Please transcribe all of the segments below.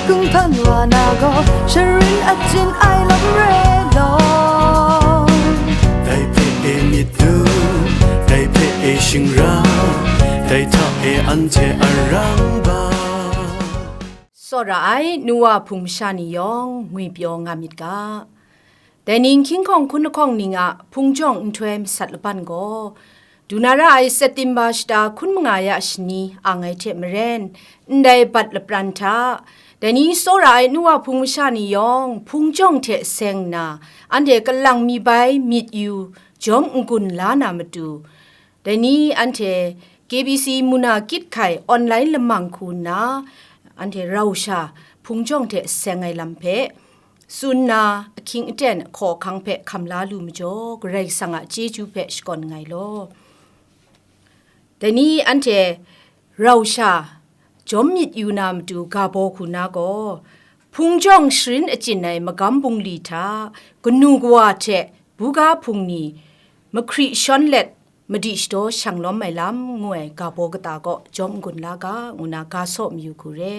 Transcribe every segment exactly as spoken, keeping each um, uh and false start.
Kung hpan wa na gaw, sharin achyin ai lam re law. Dai hpe e myit dum, dai hpe e shingrau, dai hta e anhte a rang ba. Tsawra ai nu wa hpung masha ni yawng ngwipyaw nga myit ga. Dai ni hkying hkawng hkun lahkawng ning a hpung jawng nhtoi masat laban gaw, du na ra ai September shata hkun manga ya shani ang ai hte maren, ndai bat lapran hta, dai ni tsawra ai nu wa hpung masha ni yawng hpung jawng hte seng nna, anhte kalang mi bai myit yu jawm n-gun la na matu, dai ni anhte K B C muna kyit hkai online lamang hku nna, anhte rau sha hpung jawng hte seng ai lam hpe, tsun nna, ahkying aten ahkaw ahkang hpe hkam la lu majaw, Karai Kasang a chyeju hpe shakawn nngai law. Dai ni anhte rau sha jawm myit yu na matu ga baw hku na gaw, hpung jawng sharin achyin ai magam bungli hta, kanu kawa hte buga hpung ni mahkri shawn let madi shadaw shang lawm ai lam ngu ai ga baw kata kaw jawm n-gun la ga, ngu na ga saw mayu hku re.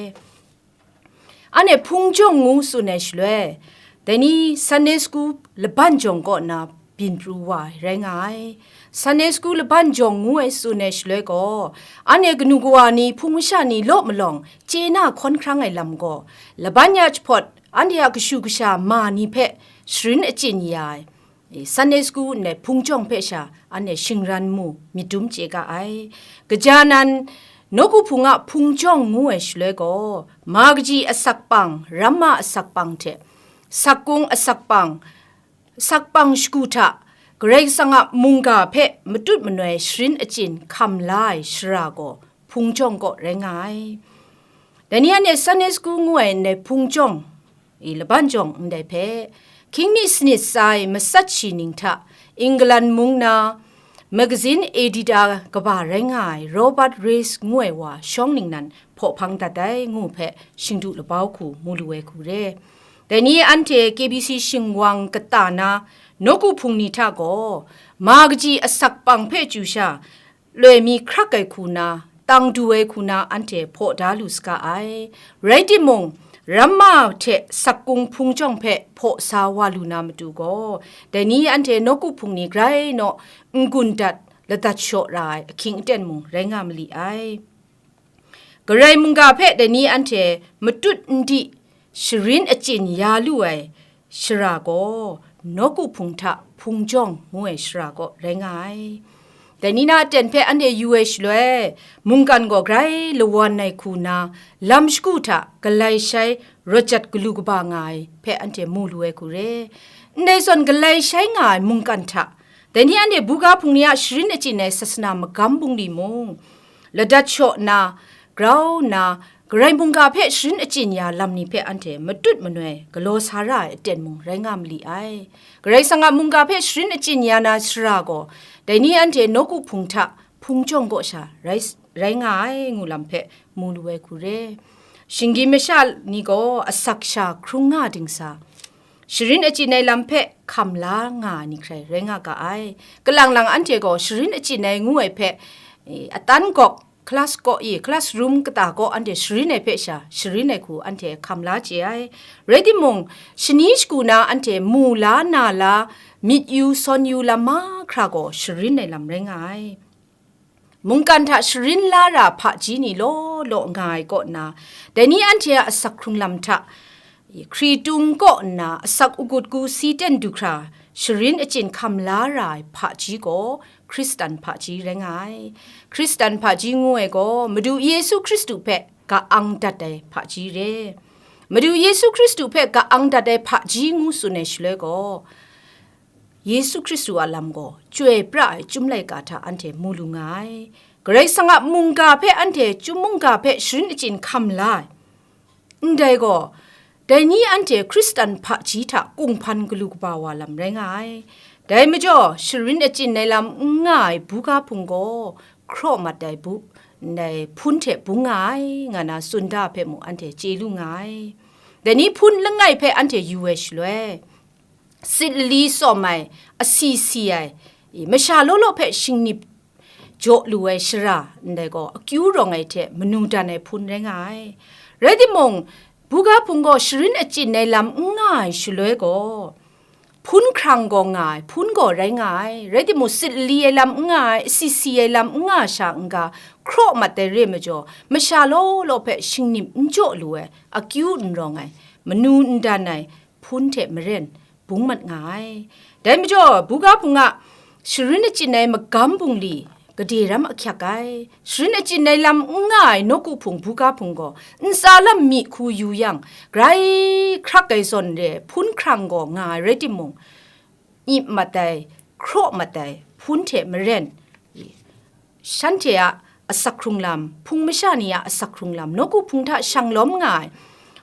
Anhte hpung jawng ngu tsun ai shaloi, dai ni Sunday school laban jawng kaw na byin pru wa ai rai nga ai. Sunday school laban jawng ngu ai tsun ai shaloi gaw, anhte kanu kawa ni hpung masha ni law malawng chye na hkawn hkrang ai lam gaw, laban ya jahpawt anhte a kashu kasha ma ni hpe sharin achyin ya ai, e, Sunday school ndai hpung jawng hpe sha anhte shingran mu myit dum chye ga ai. Kaja nan, nawku hpung a hpung jawng ngu ai shaloi gaw, ma kaji asak pang, ramma asak pang hte, sakgung asak pang, asak pang shagu hta, Karai Kasang a mungga hpe matut manoi sharin achyin hkam la ai shara gaw, hpung jawng kaw rai nga ai. Dai ni anhte Sunday school ngu ai ndai hpung jawng, i laban jawng ndai hpe, hkying mi sanit tsa ai matsat shi ning hta, England mung na magazine editor kaba rai nga ai Robert Race ngu ai wa shawng ningnan hpaw hpang dat ai ngu hpe, shingdu labau hku mu lu ai hku re. Dai ni anhte K B C shingwang kata na nawku hpung ni hta gaw, ma kaji asak pang hpe chyu sha, loi mi hkrak ai hku na, tang du ai hku na anhte hpaw da lu saga ai. Rai timung, ramma hte sakgung hpung jawng hpe hpaw sa wa lu na matu gaw, dai ni anhte nawku hpung ni grai naw n-gun dat ladat shaw ra ai ahkying aten mung rai nga ma li ai. Karai mungga hpe dai ni anhte matut n di sharin achyin ya lu ai shara gaw, nawku hpung hta hpung jawng ngu ai shara gaw rai nga ai. Dai ni na aten hpe anhte yu ai shaloi, mungkan gaw grai lawan ai hku na, lam shagu hta galai shai rawt jat galu kaba nga ai hpe anhte mu lu ai hku re. Ndai zawn galai shai nga ai mungkan hta, dai ni anhte buga hpung ni a sharin achyin ai sasana magam bungli mung, ladat shaw nna, grau nna, Karai mungga hpe sharin achyin ya lam ni hpe anhte matut manoi galaw sa ra ai aten mung rai nga ma li ai. Karai Kasang a mungga hpe sharin achyin ya na sara gaw, dai ni anhte nawku hpung hta hpung jawng kaw sha rai, rai nga ai ngu lam hpe mu lu ai hku re. Shinggyim masha ni gaw asak sha hkrung nga dingsa, sharin achyin ai lam hpe hkam la nga ai ni hkrai rai nga ga ai. Kalang lang anhte gaw sharin achyin ai ngu ai hpe, e, atan gawk, class kaw e, classroom kata kaw anhte sharin ai hpe sha, sharin ai hku anhte hkam la chye ai. Rai timung, shani shagu na anhte mu la na la, myit yu sawn yu lam mahkra gaw sharin ai lam rai nga ai. Mungkan hta sharin la ra hpaji ni law law nga ai kaw na, dai ni anhte a asak hkrung lam hta, hkritung kaw nna asak agut gu si ten du hkra sharin achyin hkam la ra ai hpaji gaw Hkristan hpaji rai nga ai. Hkristan hpaji ngu ai gaw Madu Yesu Hkristu hpe ka-ang dat ai hpaji re. Madu Yesu Hkristu hpe ka-ang dat ai hpaji ngu tsun ai shaloi gaw, Yesu Hkristu a lam gaw chyoi pra ai chyum laika hta anhte mu lu nga ai. Karai Kasang a mungga hpe anhte chyum mungga hpe sharin achyin hkam la ai. Ndai gaw, dai ni anhte Hkristan hpaji hta kunghpan galu kaba wa lam rai nga ai. Dai majaw, sharin achyin ai lam n nga ai buga hpung gaw, hkraw mat ai bu, ndai hpun hte bung nga ai, nga na tsun da hpe mung anhte chye lu nga ai. Dai ni hpun langai hpe anhte yu ai shaloi, sit lali tsawm ai, asi si ai, masha law law hpe shingnip jaw lu ai shara, ndai gaw akyu rawng ai hte manu dan ai hpun rai nga ai. Rai timung, Buga hpung gaw sharin achyin ai lam n nga ai shaloi gaw, hpun hkrang gaw nga ai, hpun gaw rai nga ai, rai timung, sitli ai lam n nga ai, asi si ai lam n nga sha n-ga, hkraw mat ai re ai majaw, masha law law hpe shingnip n jaw lu ai, akyu n rawng ai, manu n dan ai, hpun hte maren, bung mat nga ai. Dai majaw, buga hpung a sharin achyin ai magam bungli, gade ram ahkyak ai, sharin achyin ai lam n nga ai nawku hpung buga hpung gaw, ntsa lam mi hku yu yang, grai hkrak ai zawn re ai hpun hkrang gaw nga ai rai timung, nyip mat ai, hkraw mat ai, hpun hte maren, shanhte a asak hkrung lam, hpung masha ni a asak hkrung lam, nawku hpung hta shang lawm nga ai,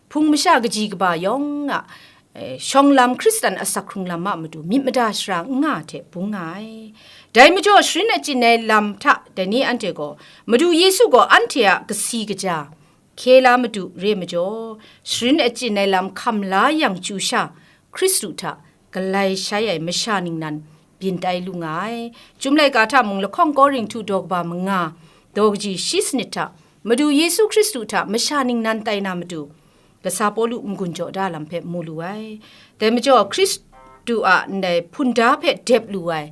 hpung masha kaji kaba yawng a, eh, shawng lam, Hkristan asak hkrung lam a matu myit mada shara n nga hte bung nga ai. Dai majaw, sharin achyin ai lam hta dai ni anhte gaw, Madu Yesu gaw anhte a kasi kaja, hkye la madu re ai majaw, sharin achyin ai lam hkam la yang chyu sha, Hkristu hta galai shai ai masha ningnan byin tai lu nga ai. Chyum laika hta mung, lahkawng Korinhtu daw kaba manga, daw kaji shi sanit hta, Madu Yesu Hkristu hta masha ningnan tai na matu, kasa Pawlu n-gun jaw da lam hpe mu lu ai. Dai majaw, Hkristu a ndai hpunda hpe dep lu ai,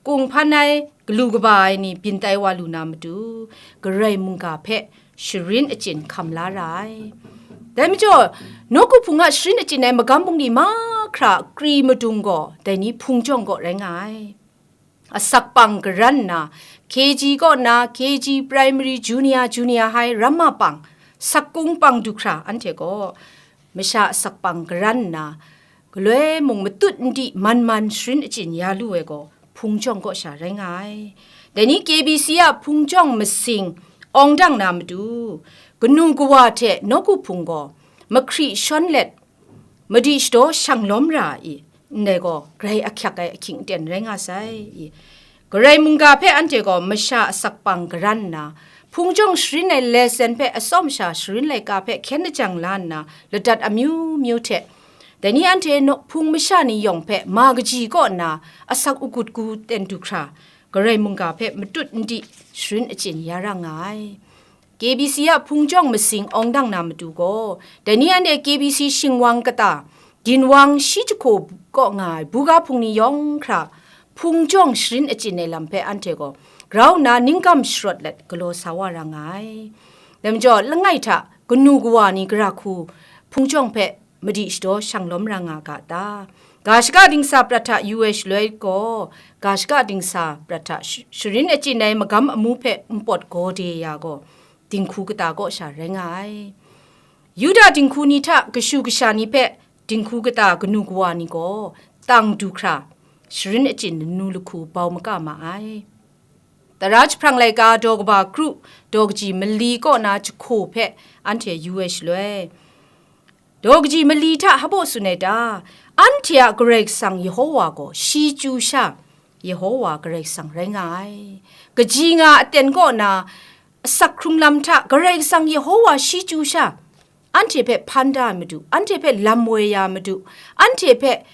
kunghpan ai, galu kaba ai ni byin tai wa lu na matu, Karai mungga hpe sharin achyin hkam la ra ai. Dai majaw, nawku hpung a sharin achyin ai magam bungli mahkra kri madung gaw, dai ni hpung jawng kaw rai nga ai. Asak pang karan nna, K G kaw nna, K G, primary, junior, junior high, ramma pang, sakkung pang du hkra anhte gaw, masha asak pang karan nna, galoi mung matut n di man man sharin achyin ya lu ai gaw, hpung jawng kaw sha rai nga ai. Dai ni K B C a hpung jawng masing awng dang na matu, kanu kawa hte nawku hpung gaw, mahkri shawn let, madi shadaw shang lawm ra i, ndai gaw grai ahkyak ai ahkying aten rai nga sai i, Karai mungga hpe anhte gaw masha asak pang karan nna, hpung jawng sharin ai lesen hpe atsawm sha sharin laika hpe hkyen lajang la nna, ladat amyu myu hte, dai ni anhte naw-, hpung masha ni yawng hpe ma kaji kaw nna asak agut gu ten du hkra, Karai mungga hpe matut n di sharin achyin ya ra nga ai. K B C a hpung jawng masing awng dang na matu gaw, dai ni anhte K B C shingwang kata, ginwang shi jahku kaw nga ai buga hpung ni yawng hkra, hpung jawng sharin achyin ai lam hpe anhte gaw grau nna ninggam sharawt let galaw sa wa ra nga ai. Dai majaw, langai hta kanu kawa ni gara hku hpung jawng hpe madi shadaw shang lawm ra nga ga ta? Ga shaka dingsa prat hta yu ai shaloi gaw, ga shaka dingsa prat hta sh-, sharin achyin ai magam amu hpe npawt gaw de ya gaw, dinghku kata kaw sha rai nga ai. Yuda dinghku ni hta kashu kasha ni hpe dinghku kata kanu kawa ni gaw tang du hkra, sharin achyin lanu lahku bau maka ma ai. Tara jahprang laika daw kaba kru, daw kaji mali kaw na jahku hpe anhte yu ai shaloi, daw kaji mali hta hpa tsun ai ta? Anhte a Karai Kasang Yehowa gaw shi chyu sha, Yehowa Karai Kasang rai nga ai. Kaji nga aten kaw na asak hkrung lam hta Karai Kasang Yehowa shi chyu sha, anhte hpe hpan da ai Madu, anhte hpe lam woi ya ai Madu, anhte hpe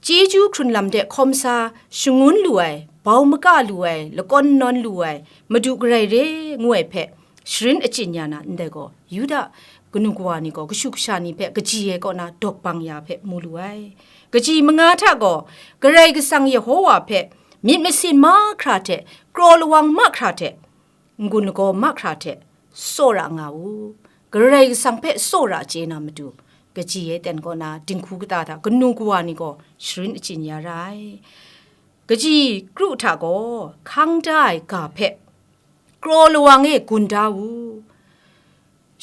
chyeju hkrun lam de hkawm sa shangun lu ai, bau maka lu ai, lakawn nawn lu ai, Madu Karai re ngu ai hpe sharin achyin ya na ndai gaw, Yuda kanu kawa ni gaw kashu kasha ni hpe kaji ai kaw na dawp bang ya hpe mu lu ai. Kaji manga hta gaw, Karai Kasang Yehowa hpe myit masin mahkra hte, kraw lawang mahkra hte, n-gun lagaw mahkra hte tsawra nga u. Karai Kasang hpe tsawra chye na matu, kaji e ten kaw na dinghku kata hta kanu kawa ni gaw sharin achyin ya ra ai. Kaji kru hta gaw hkang da ai ga hpe kraw lawang e gun da u.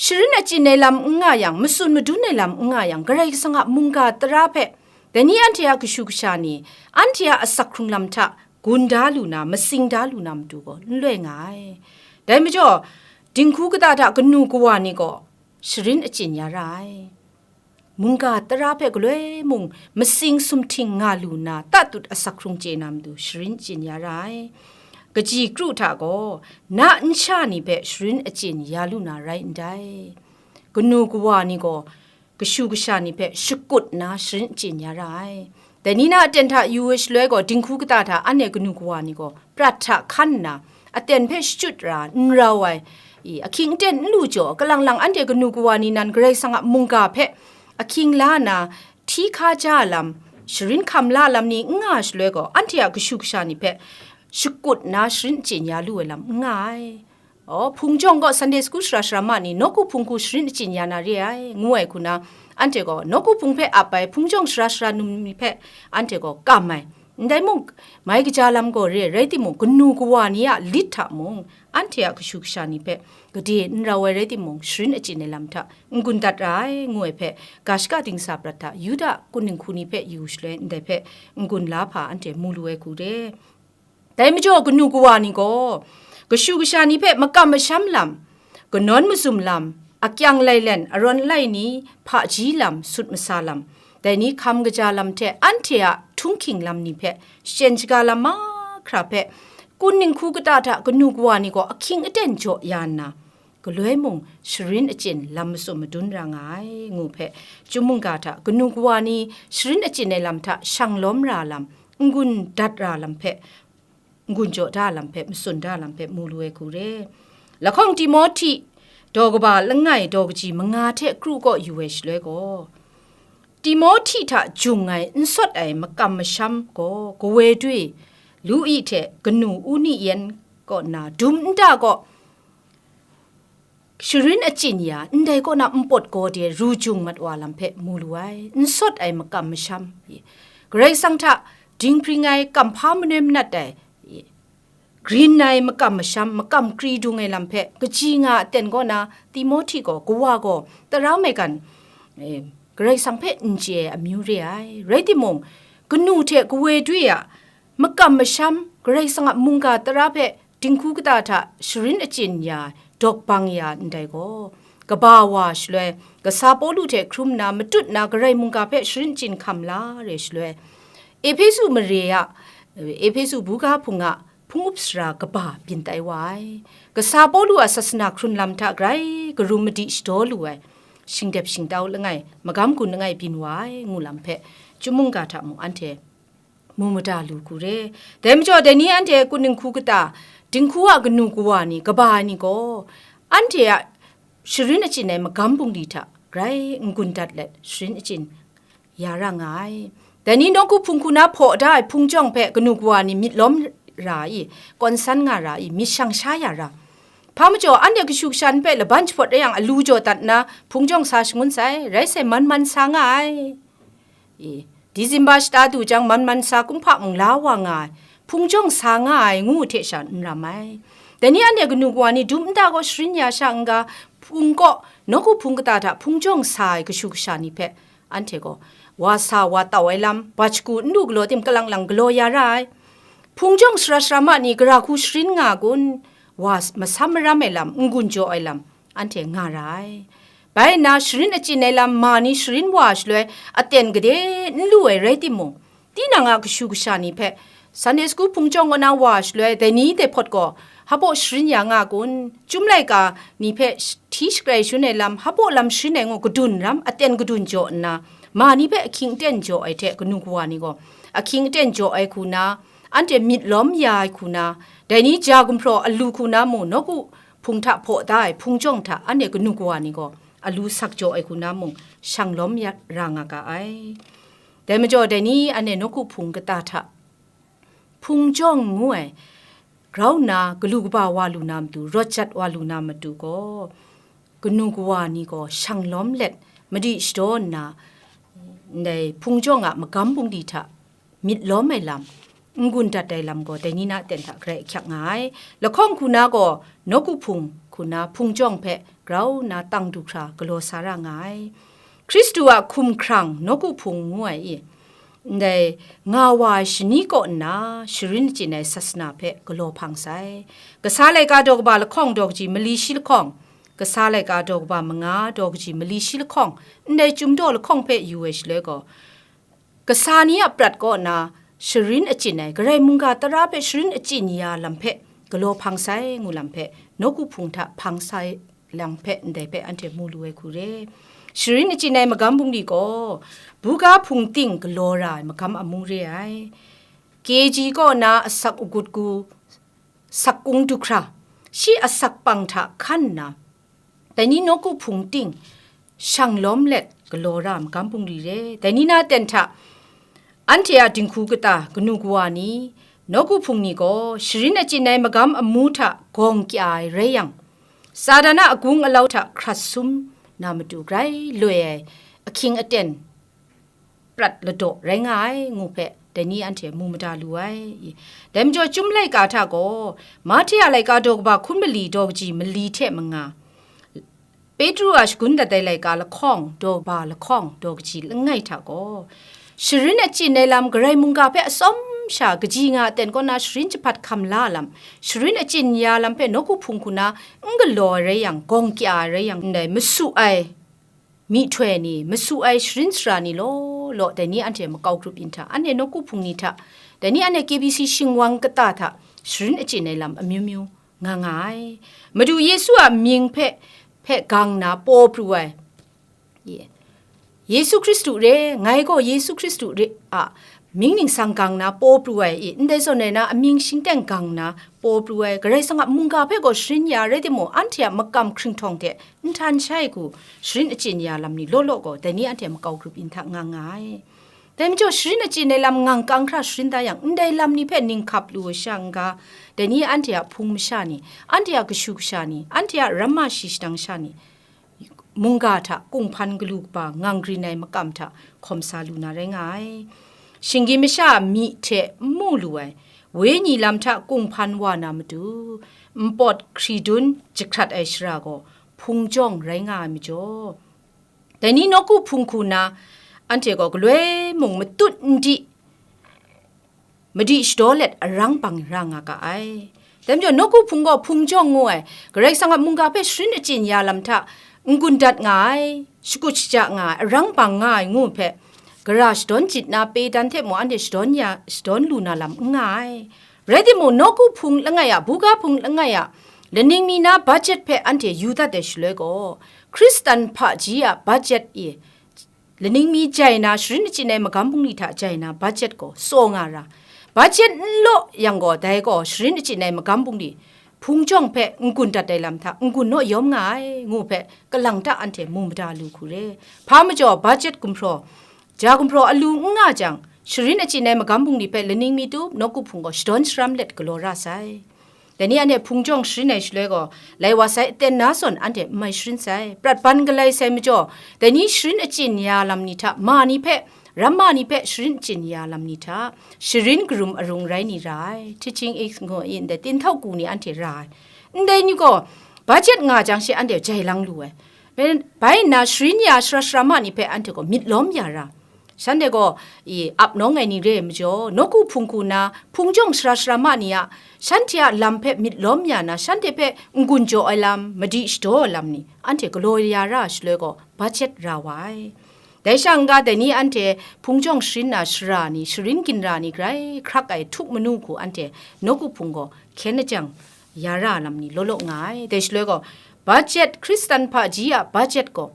Sharin achyin ai lam n nga yang, matsun madun ai lam n nga yang, Karai Kasang a mungga tara hpe, dai ni anhte a kashu kasha ni, anhte a asak hkrung lam hta gun da lu na, matsing da lu na matu gaw n loi nga ai. Dai majaw, dinghku kata hta kanu kawa ni gaw sharin achyin ya ra ai. Mungga tara hpe galoi mung matsing sumhting nga lu nna, tatut asak hkrung chye na matu sharin achyin ya ra ai. Kaji kru hta gaw, na nsha ni hpe sharin achyin ya lu na rai ndai. Kanu kawa ni gaw, kashu kasha ni hpe shakut nna sharin achyin ya ra ai. Dai ni na aten hta yu ai shaloi gaw, dinghku kata hta anhte kanu kawa ni gaw prat hta hkan nna, aten hpe shachyut ra, n rau ai, I, ahkying aten n lu jaw, kalang lang anhte kanu kawa ni nan Karai Kasang a mungga hpe ahkying la nna, hti hkaja lam, sharin hkam la lam ni n nga shaloi gaw, anhte a kashu kasha ni hpe shakut nna sharin achyin ya lu ai lam n nga ai. Aw, hpung jawng gaw Sunday school sara sara ma ni, nawku hpung hku sharin achyin ya na re ai, ngu ai hku na, anhte gaw nawku hpung hpe ap ai hpung jawng sara sara num ni hpe anhte gaw kam ai. Ndai mung, mai kaja lam gaw re ai, rai timung, kanu kawa ni a lit hta mung, anhte a kashu kasha ni hpe gade n rau ai rai timung, sharin achyin ai lam hta n-gun dat ra ai, ngu ai hpe, ga shaka dingsa prat hta Yuda kunning hku ni hpe yu shaloi, ndai hpe n-gun la hpa anhte mu lu ai hku re. Dai majaw, kanu kawa ni gaw, kashu kasha ni hpe makam masham lam, kanawn mazum lam, akyang lailen, arawn alai ni, hpaji lam, sut masa lam, dai ni hkam kaja lam hte anhte a htunghking lam ni hpe, shachyen shaga lam mahkra hpe, kunning hku kata hta kanu kawa ni gaw ahkying aten jaw ya nna, galoi mung sharin achyin lam matsun madun ra nga ai, ngu hpe, chyum mungga hta kanu kawa ni sharin achyin ai lam hta shang lawm ra lam, n-gun dat ra lam hpe, n-gun jaw da lam hpe, matsun da lam hpe mu lu ai hku re. Lahkawng Timohti daw kaba langai daw kaji manga hte kru kaw yu ai shaloi gaw, Timohti hta jung ai n sawt ai makam masham gaw, kawoi dui, Lu-i hte kanu Uni-yen kaw nna dum nta kaw, sharin achyin ya, ndai kaw na npawt gaw de ru jung mat wa lam hpe mu lu ai, n sawt ai makam masham, Karai Kasang hta dinghpring ai, kamhpa manoi manat ai, grin ai makam masham, makam kri dung ai lam hpe kaji nga aten kaw na, Timohti gaw, kawa gaw, tara maigan, e, Karai Kasang hpe n chye ai amyu re ai. Rai timung, kanu hte kawoi dui a makam masham, Karai Kasang a mungga tara hpe dinghku kata hta sharin achyin ya ai, dawk bang ya ai ndai gaw, kaba wa shaloi, kasa Pawlu hte hkrum nna, matut nna Karai mungga hpe sharin achyin hkam la re shaloi, Ehpesu mare a, Ehpesu buga hpung a hpung up sara kaba byin tai wa ai. Kasa Pawlu a sasana hkrun lam hta grai karum madi shadaw lu ai, shingdep shingtau langai, magam gun langai byin wa ai, ngu lam hpe, chyum mungga hta mung anhte mu mada lu hku re. Dai majaw, dai ni anhte kunning hku kata, dinghku a kanu kawa ni, kaba ai ni gaw, anhte a sharin achyin ai magam bungli hta grai n-gun dat let sharin achyin ya ra nga ai. Dai ni nawku hpung hku na hpaw da ai hpung jawng hpe kanu kawa ni myit lawm ra i, kawn san nga ra i, myit shang sha ya ra. Hpa majaw, anhte kashu kasha ni hpe laban jahpawt rai yang, alu jaw dat nna, hpung jawng sa shangun sai, rai sai, man man sa nga ai. I, Disemba shata du jang, man man sa kumhpa mung la wa nga ai, hpung jawng sa nga ai, ngu hte sha n ram ai. Dai ni anhte kanu kawa ni dum nta gaw sharin ya sha n-ga, hpung kaw, nawku hpung kata hta hpung jawng sa ai kashu kasha ni hpe, anhte gaw, wa sa wa tau ai lam, ba shagu n lu galaw tim, kalang lang galaw ya ra ai. Hpung jawng sara sara ma ni gara hku sharin nga kun, wa masam maram ai lam, n-gun jaw ai lam, anhte nga ra ai. Bai nna, sharin achyin ai lam ma ni sharin wa shaloi, aten gade n lu ai rai timung, tinang a kashu kasha ni hpe, Sunday school hpung jawng kaw na wa shaloi, dai ni dai hpawt gaw, hpa sharin ya nga kun? Chyum laika ni hpe sh-, hti shakrai shangun ai lam, hpa lam sharin ai ngu, kadun ram, aten kadun jaw nna, ma ni hpe ahkying aten jaw ai hte, kanu kawa ni gaw, ahkying aten jaw ai hku na, anhte myit lawm ya ai hku na, dai ni ja gumhpraw alu hku na mung, nawku hpung hta hpaw da ai hpung jawng hta, anhte kanu kawa ni gaw, alu sak jaw ai hku na mung, shang lawm ya ra nga ga ai. Dai majaw, dai ni anhte nawku hpung kata hta, hpung jawng ngu ai, grau nna galu kaba wa lu na matu, rawt jat wa lu na matu gaw, kanu kawa ni gaw shang lawm let, madi shadaw nna, ndai hpung jawng a magam bungli hta myit lawm ai lam, n-gun dat ai lam gaw, dai ni na aten hta grai ahkyak nga ai. Lahkawng hku na gaw, nawku hpung hku na hpung jawng hpe grau nna tang du hkra galaw sa ra nga ai. Hkristu a hkum hkrang nawku hpung ngu ai i, ndai nga wa ai shani kaw nna sharin achyin ai sasana hpe galaw hpang sai. Kasa laika daw kaba lahkawng daw kaji mali shi lahkawng, kasa laika daw kaba manga daw kaji mali shi lahkawng, ndai chyum daw lahkawng hpe yu ai shaloi gaw, kasa ni a prat kaw na sharin achyin ai, Karai mungga tara hpe sharin achyin ya lam hpe galaw hpang sai ngu lam hpe, nawku hpung hta hpang sai lam hpe, ndai hpe anhte mu lu ai hku re. Sharin achyin ai magam bungli gaw, buga hpung ting galaw ra ai magam amu re ai. K G kaw na asak agut gu, sakung du hkra, shi asak pang hta hkan nna, dai ni nawku hpung ting shang lawm let galaw ra ai magam bungli re. Dai ni na aten hta anhte a dinghku kata kanu kawa ni, nawku hpung ni gaw sharin achyin ai magam amu hta gawng kya ai rai yang, Satan a agung alau hta hkrat sum na matu grai loi ai ahkying aten prat ladaw rai nga ai, ngu hpe dai ni anhte mu mada lu ai. Dai majaw, Chyum laika hta gaw, Mahte a laika daw kaba hkun mali daw kaji mali hte manga, Petru a shagun dat ai laika lahkawng, daw kaba lahkawng, daw kaji langai hta gaw, sharin achyin ai lam Karai mungga hpe atsawm sha kaji nga aten kaw na sharin jahpat hkam la lam, sharin achyin ya lam hpe nawku hpung hku na n galaw ai rai yang, gawng kya ai rai yang, ndai masu ai myihtoi ni, masu ai sharin sara ni law law, dai ni anhte makau grup yin hta, anhte nawku hpung ni hta, dai ni anhte K B C shingwang kata hta sharin achyin ai lam amyu myu nga nga ai. Madu Yesu a mying hpe, hpe gang nna paw pru ai. Ye-, Yesu Hkristu re, ngai gaw Yesu Hkristu re a mying ningsang gang nna paw pru ai i, ndai zawn rai na amying shingteng gang nna paw pru ai, Karai Kasang a mungga hpe gaw sharin ya rai timung, anhte a makam hkringhtawng hte nhtan shai hku sharin achyin ya lam ni law law gaw, dai ni anhte makau grup yin hta nga nga ai. Dai majaw, sharin achyin ai lam ngang kang hkra sharin da yang, ndai lam ni hpe ning hkap lu ai sha n-ga, dai ni anhte a hpung masha ni, anhte a kashu kasha ni, anhte a ramma shi shadang sha ni, mungga hta kunghpan galu kaba ngang grin ai makam hta hkawm sa lu na rai nga ai. Shinggyim masha a myi hte n mu lu ai, wenyi lam hta kunghpan wa na matu, npawt hkridun jahkrat ai shara gaw hpung jawng rai nga ai majaw, dai ni nawku hpung hku na, anhte gaw galoi mung matut n di, madi shadaw let arang bang ra nga ga ai. Dai majaw, nawku hpung gaw hpung jawng ngu ai, Karai Kasang a mungga hpe sharin achyin ya lam hta n-gun dat nga ai, shakut shaja nga ai, arang bang nga ai ngu hpe, gara shadawn jit na Pedan hte mung anhte shadawn ya, shadawn lu na lam n nga ai. Rai timung, nawku hpung langai a, buga hpung langai a, laning mi na budget hpe anhte yu dat ai shaloi gaw, Hkristan hpaji a budget e, laning mi jai na, sharin achyin ai magam bungli hta jai na, budget gaw tsaw nga ra. Budget n law yang gaw, dai gaw sharin achyin ai magam bungli hpung jawng hpe n-gun dat ai lam hta n-gun naw yawm nga ai, ngu hpe kalang ta anhte mu mada lu hku re. Hpa majaw, budget gumhpraw, ja gumhpraw alu n nga jang, sharin achyin ai magam bungli hpe laning mi tup, nawku hpung gaw shadawn sharam let galaw ra sai. Dai ni anhte hpung jawng sharin ai shaloi gaw, lai wa sai aten na zawn anhte n mai sharin sai. Prat ban galai sai majaw, dai ni sharin achyin ya lam ni hta, ma ni hpe, ramma ni hpe sharin achyin ya lam ni hta, sharin karum arung rai ni ra ai. Teaching aids ngu a yin dai, tinhtau ku ni anhte ra ai. Ndai ni gaw, budget nga jang she anhte jai lang lu ai. Bai nna, sharin ya sara sara ma ni hpe anhte gaw myit lawm ya ra. Shanhte gaw, i, ap nawng ai ni re ai majaw, nawku hpung hku na, hpung jawng sara sara ma ni a, shanhte a lam hpe myit lawm ya na, shanhte hpe n-gun jaw ai lam, madi shadaw ai lam ni, anhte galaw ya ra ai shaloi gaw, budget ra wa ai. Dai sha n-ga, dai ni anhte hpung jawng sharin na shara ni, sharin ginra ni grai hkrak ai htuk manu hku anhte nawku hpung gaw hkyen lajang ya ra ai lam ni law law nga ai. Dai shaloi gaw, budget, Hkristan hpaji a budget gaw,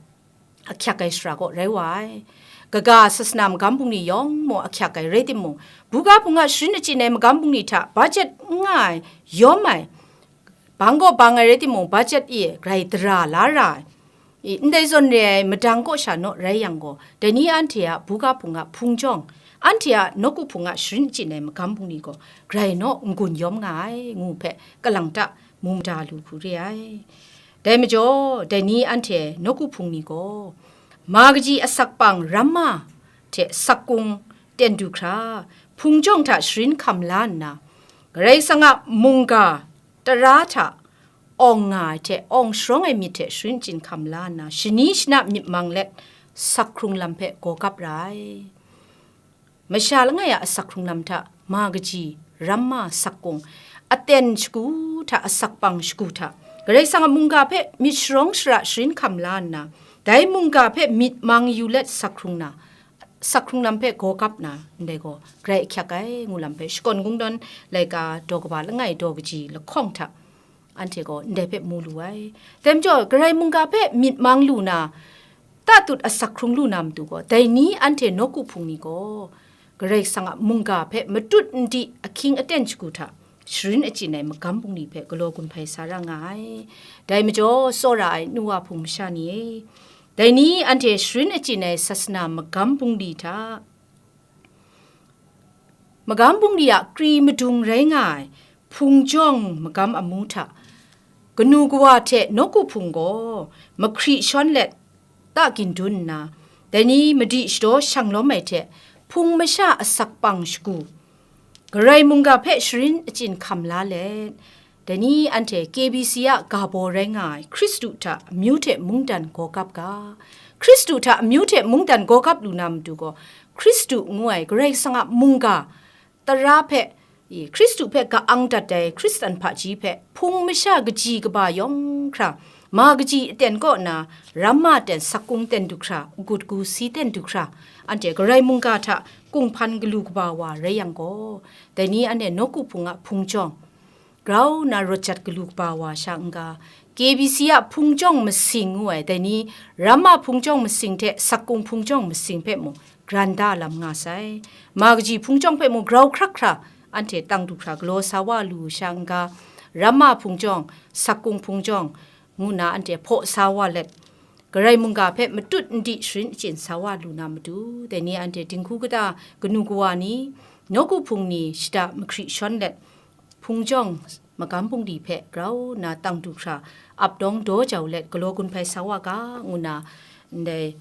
ahkyak ai shara kaw rai wa ai. Kaga sasana magam bungli yawng mung ahkyak ai rai timung, buga hpung a sharin achyin ai magam bungli hta budget n nga ai, yawm ai, bang kaw bang ai rai timung, budget e grai dara la ra ai. I, ndai zawn re ai madang kaw sha naw rai yang gaw, dai ni anhte a buga hpung a hpung jawng, anhte a nawku hpung a sharin achyin ai magam bungli gaw, grai naw n-gun yawm nga ai, ngu hpe kalang ta mu mada lu hku re ai. Dai majaw, dai ni anhte nawku hpung ni gaw, ma kaji asak pang ramma hte sakgung ten du hkra, hpung jawng hta sharin hkam la nna, Karai Kasang a mungga tara hta awng nga ai hte awng sharawng ai myit hte sharin achyin hkam la nna, shani shana myit mang let, sak hkrung lam hpe gaw gap ra ai. Masha langai a asak hkrung lam hta, ma kaji, ramma, sakgung, aten shagu hta asak pang shagu hta, Karai Kasang a mungga hpe myit sharawng shara sharin hkam la nna, dai mungga hpe myit mang yu let sak hkrung na, sak hkrung lam hpe gaw gap na, ndai gaw, grai ahkyak ai, ngu lam hpe, Shakawn Kungdawn laika daw kaba langai daw kaji lahkawng hta, anhte gaw ndai hpe mu lu ai. Dai majaw, Karai mungga hpe myit mang lu na, tatut asak hkrung lu na matu gaw, dai ni anhte nawku hpung ni gaw, Karai Kasang a mungga hpe matut n di ahkying aten shagu hta, sharin achyin ai magam bungli hpe galaw gun hpai sa ra nga ai. Dai majaw, tsawra ai nu wa hpung masha ni e, dai ni anhte sharin achyin ai sasana magam bungli hta, magam bungli a kri madung rai nga ai hpung jawng magam amu hta, kanu kawa hte nawku hpung gaw mahkri shawn let, ta gindun nna, dai ni madi shadaw shang lawm ai hte, hpung masha asak pang shagu, Karai mungga hpe sharin achyin hkam la let, dai ni anhte K B C a ga baw rai nga ai Hkristu hta amyu hte mungdan gaw gap ga. Hkristu hta amyu hte mungdan gaw gap lu na matu gaw, Hkristu ngu ai Karai Kasang a mungga tara hpe, i, Hkristu hpe ka-ang dat ai Hkristan hpaji hpe hpung masha kaji kaba yawng hkra, ma kaji aten kaw na, ramma ten, sakkung ten du hkra, agut gu si ten du hkra, anhte Karai mungga hta kunghpan galu kaba wa rai yang gaw, dai ni anhte nawku hpung a hpung jawng grau nna rawt jat galu kaba wa sha n-ga, K B C a hpung jawng masing ngu ai, dai ni ramma hpung jawng masing hte sakkung hpung jawng masing hpe mung gran da lam nga sai. Ma kaji hpung jawng hpe mung grau hkrak hkra anhte tang du hkra galaw sa wa lu sha n-ga, ramma hpung jawng, sakkung hpung jawng, ngu nna anhte hpaw sa wa let, Karai mungga hpe matut n di sharin achyin sa wa lu na matu, dai ni anhte dinghku kata, kanu kawa ni, nawku hpung ni shada mahkri shawn let, hpung jawng magam bungli hpe grau nna tang du hkra, ap dawng daw jau let galaw gun hpai sa wa ga, ngu nna ndai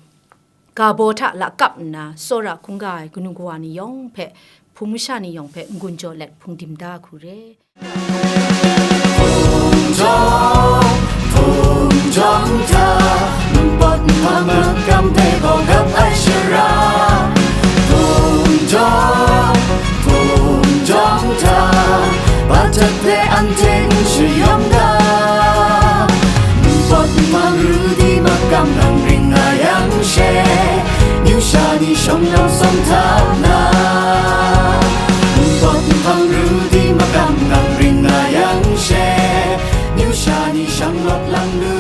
ga baw hta lakap nna, tsawra hkungga ai kanu kawa ni yawng hpe, hpung masha ni yawng hpe n-gun jaw let hpung dim da hku re. Hpung jawng, hpung jawng hta, npawt nhpang magam hpe gaw gap ai shara. Hpung jawng, hpung jawng hta, bahtap hpe anhte n shayawm ga. Npawt nhpang ru di magam nang ring nga yang she, amyu sha ni shawng lawm sawm htap na. Npawt nhpang ru di magam nang ring nga yang she, amyu sha ni shang lawt lang lu